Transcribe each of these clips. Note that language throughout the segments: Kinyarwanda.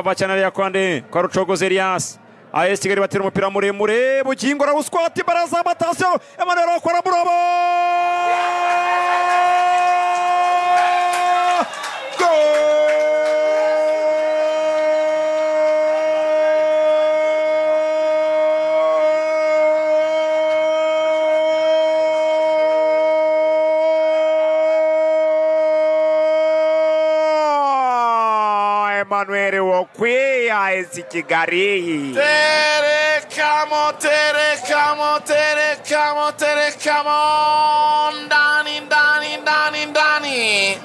Va cyane ya kwande kwa Rucogoza Elias. AS Kigali batera umupira muremure, Bugingo arawuswata, imbaraza, attention, Emmanuel akora murobo. Emmanuel Okwi, AS Kigali. Terekamo, terekamo, terekamo, terekamo. Ndani, ndani, ndani, ndani.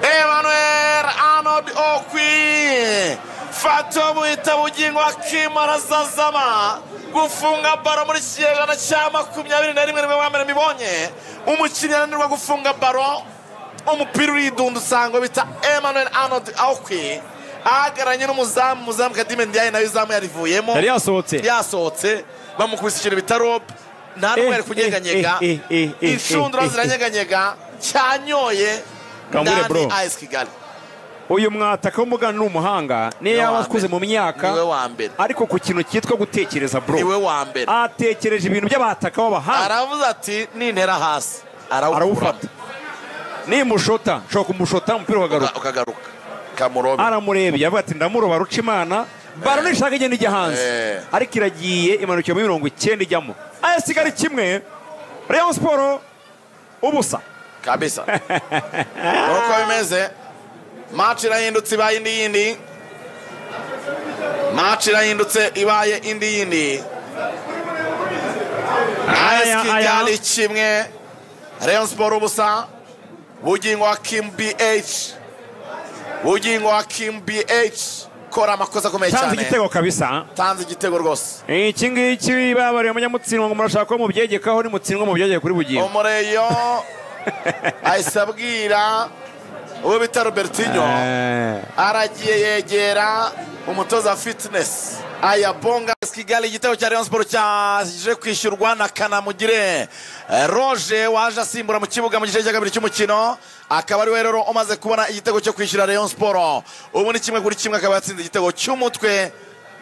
Emmanuel Arnold Okwi. Fato buhita Bugingo akimara zazama. Gufunga baro muri kinyejana cya 21 nibwo bwa mbere mbibonye. Umukinnyi ananirwa gufunga baro. Umupira uridunda usanga bita Emmanuel Arnold Okwi. Ahagararanye n'umuzamu, umuzamu Kadime Ndiaye nawe izamu yarivuyemo. Yari yasohotse. Yasohotse, bamukubise ikintu bita rope. Nta n'umwe yari kunyeganyega. Inshundura ziranyeganyega, cyanyoye. Ndani AS Kigali. Uyu mwataka w'umugana ni umuhanga, niyo yaba akuze mu myaka. Niwe wa mbere. Ariko ku kintu cyitwa gutekereza bro. Niwe wa mbere. Atekereje ibintu by'abataka b'abahanga. Aravuze ati nintera hasi, arawufata. Nimushota, nshobora kumushota umupira ukagaruka. Ukagaruka. Kamurobe. Aramurebye avuga ati ndamuroba ruca Imana, baro nishaka igenda ijya hanze. Ariko iragiye imanukira muri 90 ijyamo. AS Kigali kimwe, Rayon Sport ubusa. Kabisa. Uko bimeze, match irahindutse ibaye indi yindi. Match irahindutse ibaye indi yindi. AS Kigali kimwe, Rayon Sport ubusa. Bugingo Hakim BH. Bugingo Hakim BH kora amakosa akomeye cyane. Tanze igitego kabisa. Tanze igitego rwose. Iki ngiki babariye umunyamutsindwa ngo murashaka ko mubyegekaho, ni mutsindwa mubyegeke kuri Bugingo. Umureyo ayisabwira uwo bita Robertinho aragiye yegera umutoza fitness ayabonga. Kigali igitego cya Rayon Sport cyaje kwishyurwa na Kanamugire Roger waje asimbura mu kibuga mu gice cya kabiri cy'umukino, akaba ari we rero umaze kubona igitego cyo kwishyura Rayon Sport. Ubu ni 1-1, akaba yatsinze igitego cy'umutwe.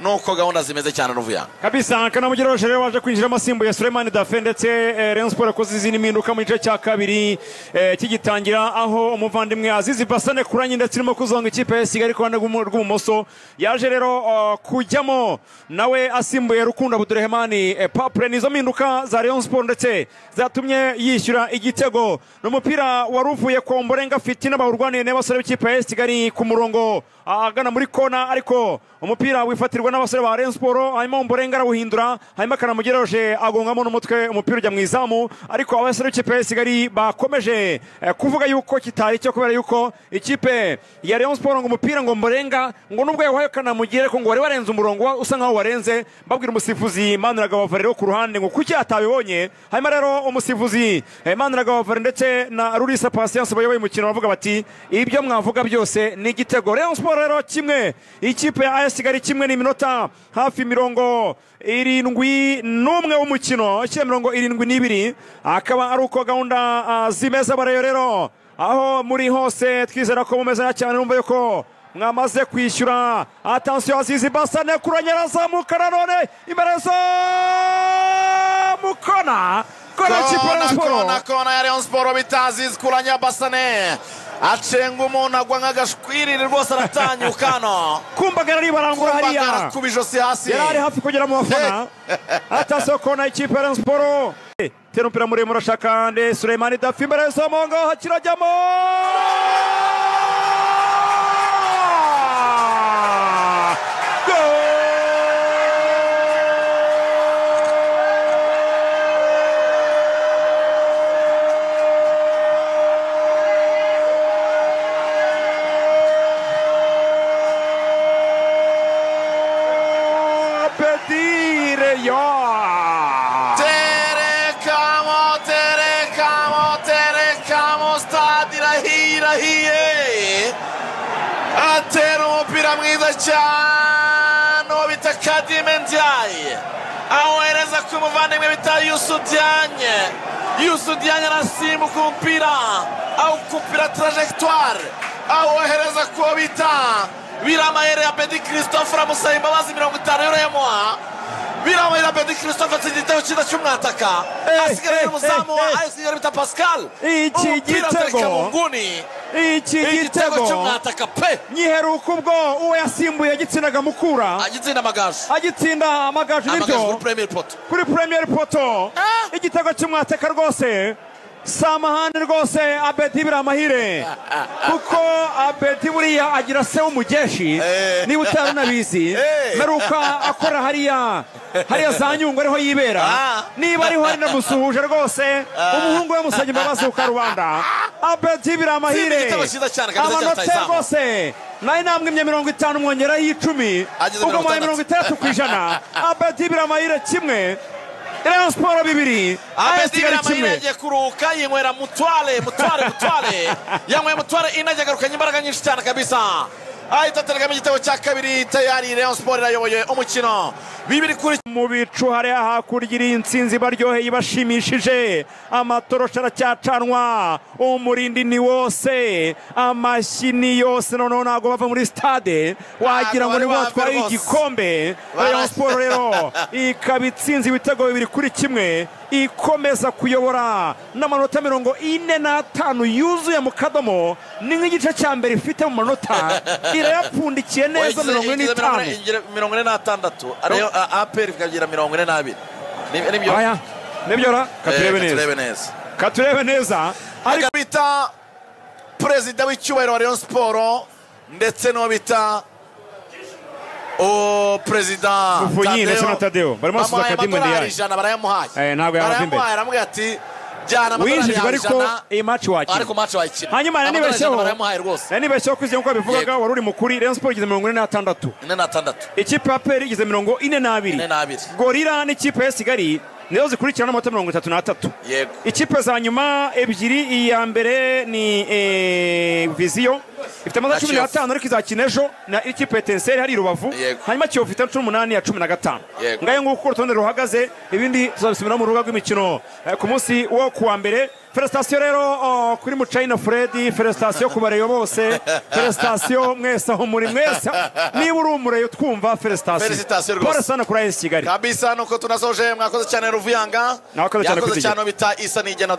Nuko gahunda zimeze cyane ruvuya kabisa. Kanamugire Roger rero waje kwinjiramo asimbuye Suleiman Dafe, ndetse Rayon Sport yakoze izindi mpinduka mu gice cya kabiri kigitangira, aho umuvandimwe Azizi Basane kuranye ndetse irimo kuzonga ikipe ya Kigali ku ruhande rw'ubumoso yaje rero kujyamo nawe asimbuye Rukundo Abdurrahmani Papre. Nizo mpinduka za Rayon Sport ndetse zatumye yishyura igitego. N'umupira waruvuye kwa Omborenga Fitina bawurwaniye n'abasore b'ikipe ya Kigali ku murongo agana muri kona, ariko umupira wifatirwa n'abasore ba Rayon Sport, hanyuma Omborenga arawuhindura, hanyuma Kanamugire Roger agongamo n'umutwe, umupira ujya mu izamu. Ariko abasore b'ikipe ya Kigali bakomeje kuvuga yuko kitari cyo, kubera yuko ikipe ya Rayon Sport ngo umupira ngo Omborenga ngo nubwo yawaye Kanamugire ko ngo wari warenze umurongo usa nkaho warenze, babwira umusifuzi Maniragaba Valero ku ruhande ngo kuki atabibonye. Hanyuma rero umusifuzi Maniragaba Valero ndetse na Rurisa Patience bayoboye umukino bavuga bati ibyo mwavuga byose ni igitego. Rayon Sport rero kimwe, ikipe ya AS Kigali kimwe, ni iminota hafi 71 w'umukino, 72, akaba ari uko gahunda zimeze. Barayo rero aho muri hose twizera ko mumeze cyane, numva yuko mwamaze kwishyura. Attention, Azizi Basane kuranyara zamuka nanone imbere za mukona kona kona ya Rayon Sport bita Azizi kuranya Basane acenga umuntu agwa nk'agashwiriri rwose aratanyuka hano. Kumbagara aribarangura hariya kuba ijosi hasi, yari ari hafi kugera mu bafana. Attention kona ikipe ya Rayon Sport tera umupira muremure ashaka nde Suleimani Dafi imbere y'Somongo hakirajyamo. Terekamo, terekamo, terekamo, stade irahiye. Atera umupira mwiza cyane uwo bita Kadime Ndiaye, awohereza ku muvandimwe bita Youssou Diagne. Youssou Diagne arasimbuka umupira awukupira trajectoire, awohereza ku bita Biramahire Abedi Christophe amusaba imbabazi 50 euro yamuha. Biramahire Abedi Christophe atsinda igitego cyiza cy'umwataka, asigaye umuzamu wa AS Kigali bita Pascal. Iki gitego, iki gitego cy'umwataka pe! Nyiheruka ubwo uwo yasimbuye agitsinaga Mukura, agitsinda Amagaju, agitsinda Amagaju nibyo kuri premier poto. Igitego cy'umwataka rwose, samahani rwose Abedi Biramahire, kuko Abedi buriya agira se w'umugeshi, niba utarunabizi meruka akora hariya za Nyungwe ariho yibera, niba ariho ari namusuhuje rwose, umuhungu we musabye imbabazi ku karubanda. Abedi Biramahire amanota rwose nayo namwimye 50 mwongeraho 10, ubwo muhaye 60%. Abedi Biramahire 1, Rayon Sport 2, AS Kigali 1. Yagiye kuruhuka yinywera mutware yanyweye mutware inajya agarukanye imbaraga nyinshi cyane kabisa, ahita aterekamo igitego cya kabiri. Tayari Rayon Sport irayoboye umukino 2-2. Mu bicu hariya hakurya iri intsinzi baryoheye ibashimishije, amatorosha aracyacanwa, umurindi ni wose, amashyi ni yose, noneho ntabwo bava muri stade wagira ngo nibo batwaye igikombe. Rayon Sport rero ikaba itsinze ibitego 2-1, ikomeza kuyobora n'amanota 45 yuzuye mu kadomo, ni nk'igice cya mbere ifite mu manota irayapfundikiye neza 45. 46 ariyo APR ikagira 42. Nibyo aya nibyo ra katurebe neza. Ariko bita perezida w'icyubahiro wa Rayon Sport ndetse no bita o perezida Muvunyi ndetse na Tadeo barimo basuza Kadimu Ndiaye, barayamuhaye. Ntabwo yabava imbere, baramubwira ati jyana winjijwe ariko iyi match wakina, ariko match wayikina. Hanyuma nanibeshyeho kwiziye nkuko bivugaga wari uri mukuri. Rayon Sport igeze 46, ikipe ya APR igeze 42, Gorilla n'ikipe ya Kigali nizo zikurikirana n'amanota 33. Ikipe za nyuma ebyiri, iya mbere ni Viziyo ifite amanota 15 ariko izakina ejo na ikipe ya Etincelle hari Rubavu, hanyuma Kiyovu ifite 18 ya 15. Ngayo nguko urutonde ruhagaze, ibindi tuzabisubiramo mu rubuga rw'imikino ku munsi wo kuwa mbere. Felicitation rero kuri Muchayina Fred, felicitation ku bareyo bose, felicitation mwese aho muri mwese, niba uri umureyo twumva felicitation. Pole sana kuri AS Kigali kabisa. Nuko tunasoje, mwakoze cyane Ruvuyanga, yakoze cyane bita Isa Nigena.